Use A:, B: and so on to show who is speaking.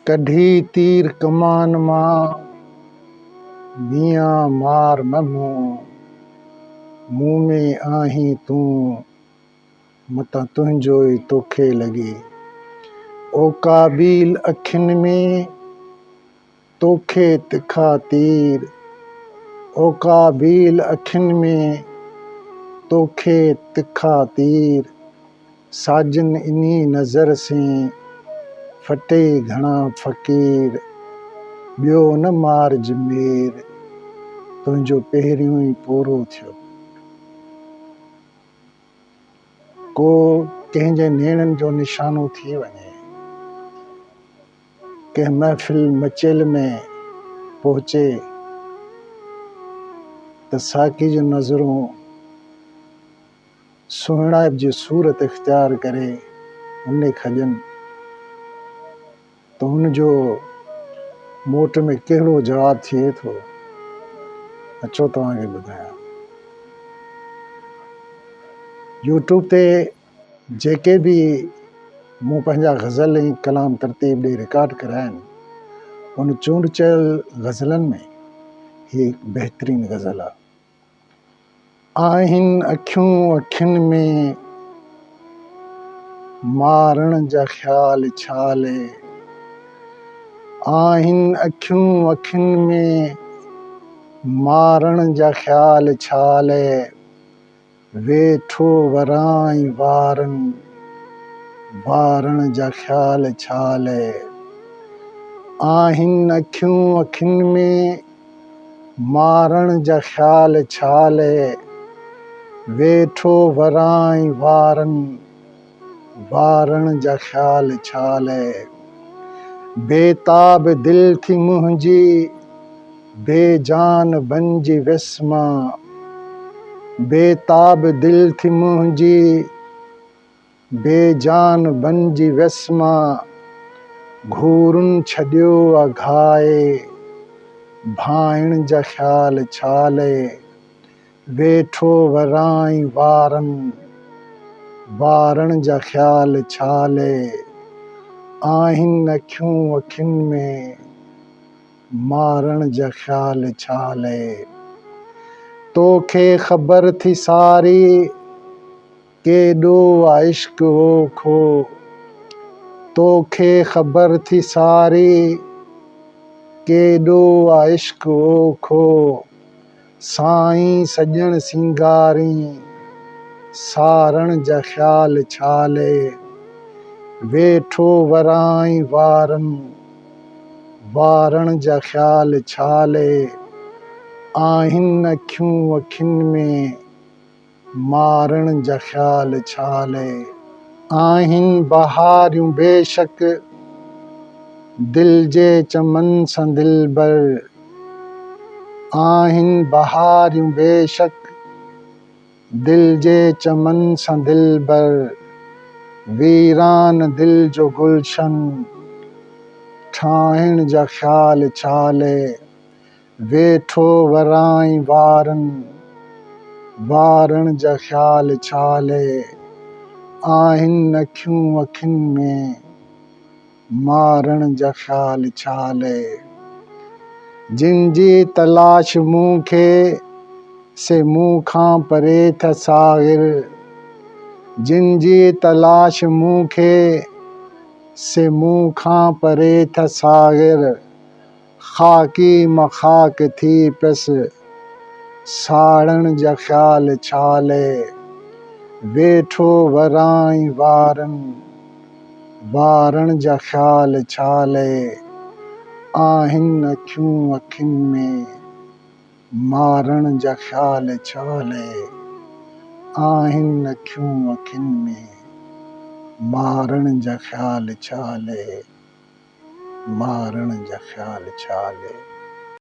A: ڪڍي تير ڪمان مان، ميان مار نه مون، مون ۾ آهين تون، متان تنهنجو ئي توکي لڳي. او قابيل اکين ۾، توکي تکا تير، او قابيل اکين ۾، توکي تکا تير. ساجن انهي نظر سين، ڦٽي گهڻا فقير، ٻيو نه مارج مير، تنهنجو پهريون ئي پورو ٿيو. ڪو ڪنهن جي نيڻن جو نشانو ٿي وڃي، ڪنهن محفل مچيل ۾ پهچي ته ساقي جون نظرون سهڻائپ جي صورت اختيار ڪري ان ڏي کڄن ته ان جو موٽ ۾ ڪهڙو جواب ٿئي ٿو، اچو توهان کي ٻڌايان. يوٽيوب تي جيڪي به مون پنهنجا غزل ۽ ڪلام ترتيب ڏئي رڪارڊ ڪرايا آهن، ان چونڊ چيل غزلن ۾ هي هڪ بهترين غزل آهي. آهن اکيون اکين ۾، مارڻ جا خيال ڇالي. آهن اکيون اکين ۾، مارڻ جا خيال ڇالي. ويٺو ورائين وارن، وارڻ جا خيال ڇالي. آهن اکيون اکين ۾، مارڻ جا خيال ڇالي. ويٺو ورائين وارن، وارڻ جا خيال ڇالي. بيتاب دل ٿي منهنجي، بي جان بنجي ويس مان. بيتاب دل ٿي منهنجي، بي جان بنجي ويس مان. گهورن ڇڏيو آ گهائي، ڀانئڻ جا خيال ڇالي. ويٺو ورائين وارن، وارڻ جا خيال ڇالي. آهن اکيون اکين ۾، مارڻ جا خيال ڇالي. توکي خبر ٿي ساري، ڪيڏو آ عشق اوکو. توکي خبر ٿي ساري، ڪيڏو آ عشق اوکو. سائين سڄڻ سينگارين، سارڻ جا خيال ڇالي. ويٺو ورائين وارن، وارڻ جا خيال ڇالي. آهن اکيون اکين ۾، مارڻ جا خيال ڇالي. آهن بهاريون بيشڪ، دل جي چمن سان دلبر. آهن بهاريون بيشڪ، دل جي چمن سان دلبر. ويران دل جو گلشن، ٺاهڻ جا خيال ڇالي. ويٺو ورائين وارن، وارڻ جا خيال ڇالي. آهن اکيون اکين ۾، مارڻ جا خيال ڇالي. جن جي تلاش مون کي، سي مون کان پري ٿيا ساغر. جن جي تلاش مون کي، سي مون کان پري ٿيا ساغر. خاڪي مان خاڪ ٿي پيس، ساڙڻ جا خيال ڇالي. ويٺو ورائين وارن، وارڻ جا خيال ڇالي. آهن اکيون اکين ۾، مارڻ جا خيال ڇالي. آهن اکيون اکين ۾، مارڻ جا خيال ڇالي. مارڻ جا خيال ڇا لي.